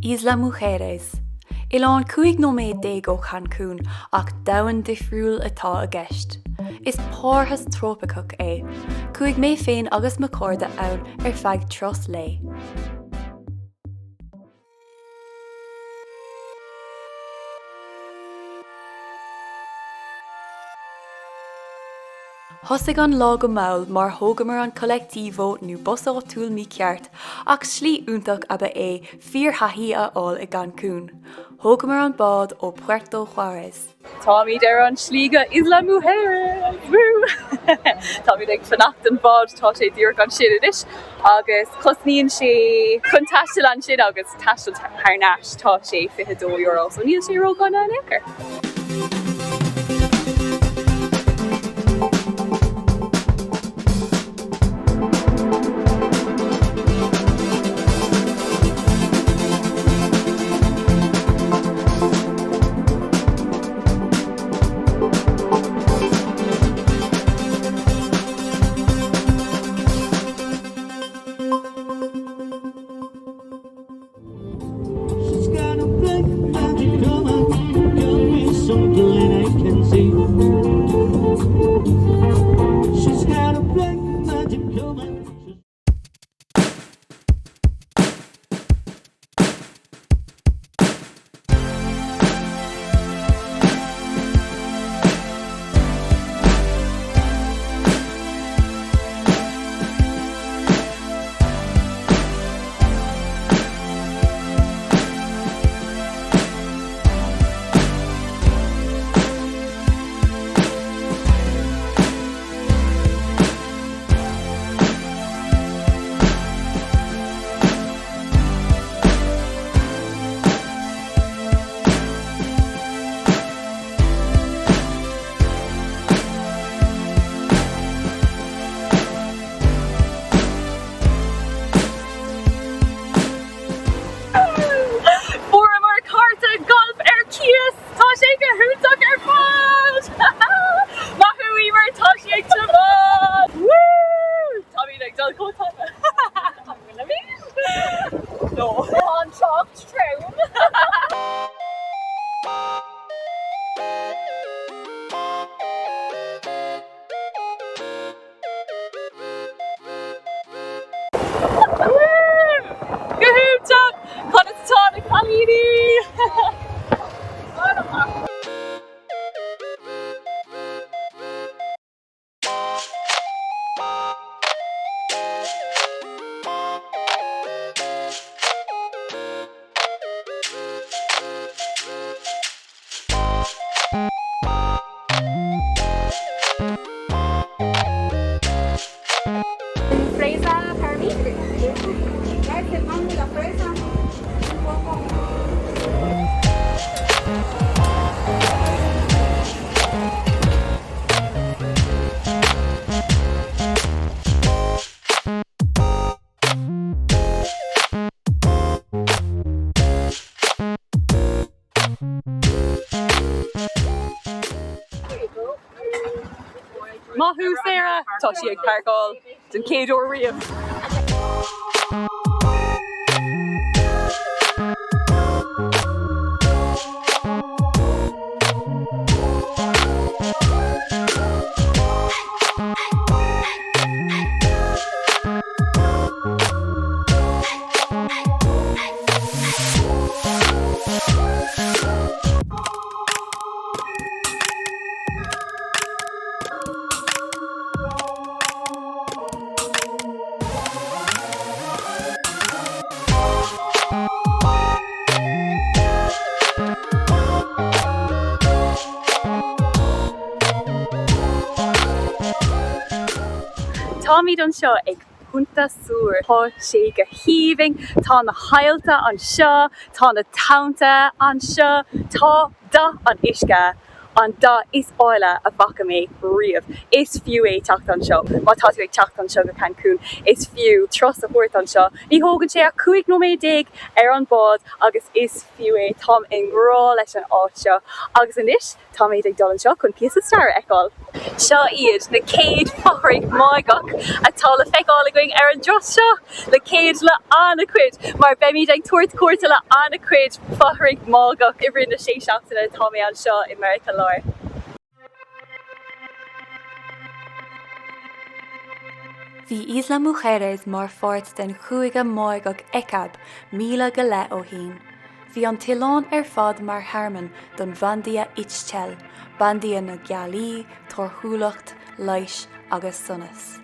Isla Mujeres. Oileán 15 nóiméad ó Chancún ach domhan difriúil atá i gceist. Is parthas trópaiceach é. Chuaigh mé féin agus mo chairde ann ar feadh turas lae. Thosaigh an lá go mall mar thógamar an colectivo nó bus áitiúil mícheart ach slí iontach ab ea é fíorthaithí a fháil i gCancún. Thógamar an bád ó Puerto Juárez. Táimid ar an slí go Isla Mujeres! Woo! Táimid ag fanacht don bhád, tá sé díreach ansin anois agus cosnaíonn sé chun taisteal ansin agus taisteal thar n-ais tá sé €22 so níl sé ródhona in aon chor. Fuaireamar cárta gailf ar cíos! Tá sé go hiontach ar fad! Maith thú Emer, tá sí ag tiomáint! Woo! Táimid ag dul chomh tapa! No. Tá an trácht trom! Go hiontach! Conas atá na cailíní? Fresa para mí. Traes el mango y la fresa. Un poco. Maith thú Sarah! Tá sí ag páirceáil den chéad uair riamh. Táimid anseo ag Punta Sur. Tá sé go haoibhinn, tá na haillte anseo, tá na tonnta anseo, tá dath an uisce. an dath is áille a bhfaca mé riamh. Is fiú é teacht anseo. Má tá tú ag teacht anseo go Cancún, is fiú turas a thabhairt anseo. Ní thógann sé ach 15 nóiméad ar an bád agus is fiú é. Táim i ngrá leis an áit seo. Agus anois, táimid ag dul anseo chun píosa stair a fheiceáil. Seo iad na céad fothraigh Mháigeach atá le feiceáil againn ar an dturas seo, le céad le an-chuid, mar beimid ag tabhairt cuairte le an-chuid fothraigh Mháigeach i rith na sé seachtaine atá mé anseo i Meiriceá Láir. Bhí Isla Mujeres mar pháirt den chúige Máigeach Ekab 1,000 go leith ó shin. Bhí an t-oileán ar fad mar thearmann don bhandia Ixchel, bandia na gealaí, torthúlacht, leighis agus sonas.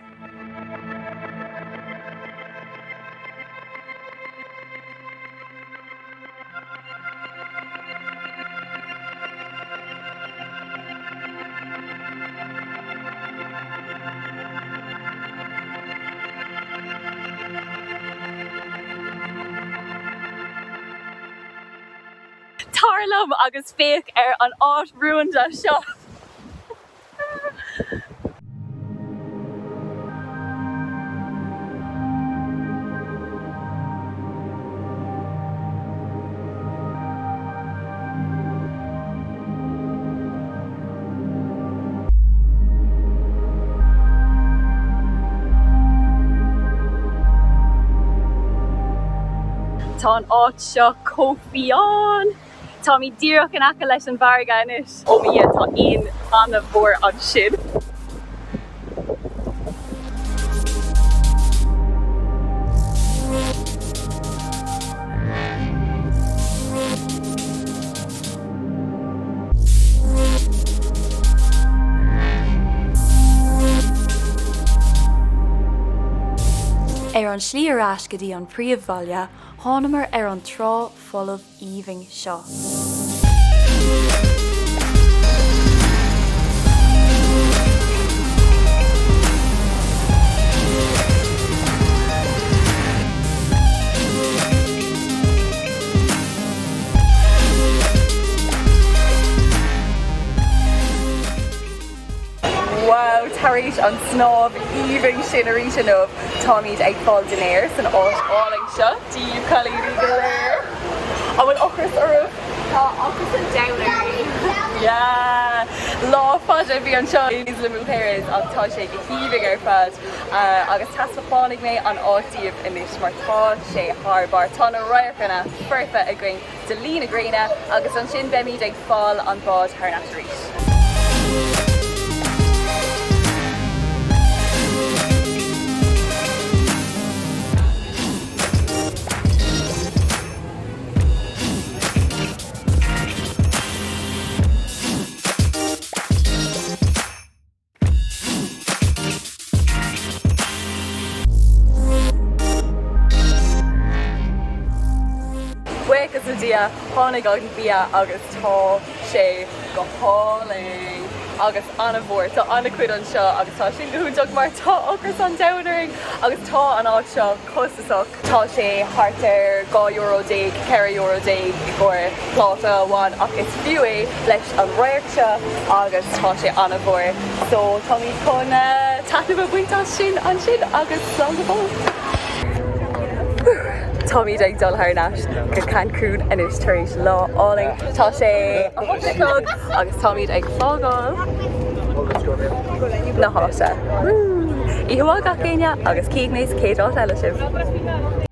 Tar liom agus féach ar an áit rúnda seo! Tá an áit seo chomh fiáin! Táimid díreach in aice leis an bhfarraige anois. Ó mo Dhia, tá éan an-mhór ansin. Ar an slí ar ais go dtí an príomhbhaile, thánamar ar an trá folamh aoibhinn seo. Wow, tar éis an snámh aoibhinn sin arís inniu, táimid ag fáil dinnéar san áit álainn seo. Dia daoibh cailíní go léir. An bhfuil ocras oraibh? Tá ocras an domhain orainn. Yeah! Lá fada a bhí anseo in Isla Mujeres ach tá sé go haoibhinn ar fad agus taispeánfaidh mé an áit daoibh anois mar tá sé thar barr. Tá na radharcanna foirfe againn de luí na gréine agus ansin beimid ag fáil an bád thar n-ais arís. Buíochas le Dia, tháinig an bia agus tá sé go hálainn agus an-mhór. Tá an-chuid anseo agus tá sin go hiontach mar tá ocras an domhain orainn agus tá an áit seo costasach. Tá sé thart ar €12, €14 i gcomhair pláta amháin ach is fiú é leis an radharc seo agus tá sé an-mhór so táimid chun taitneamh a bhaint as sin ansin agus slán go fóill! Táimid ag dul thar n-ais go Cancún anois tar éis lá álainn. Tá sé a hocht a chlog agus táimid ag fágáil na háite. Oíche mhaith gach éinne agus cífidh mé sa chéad áit eile sibh!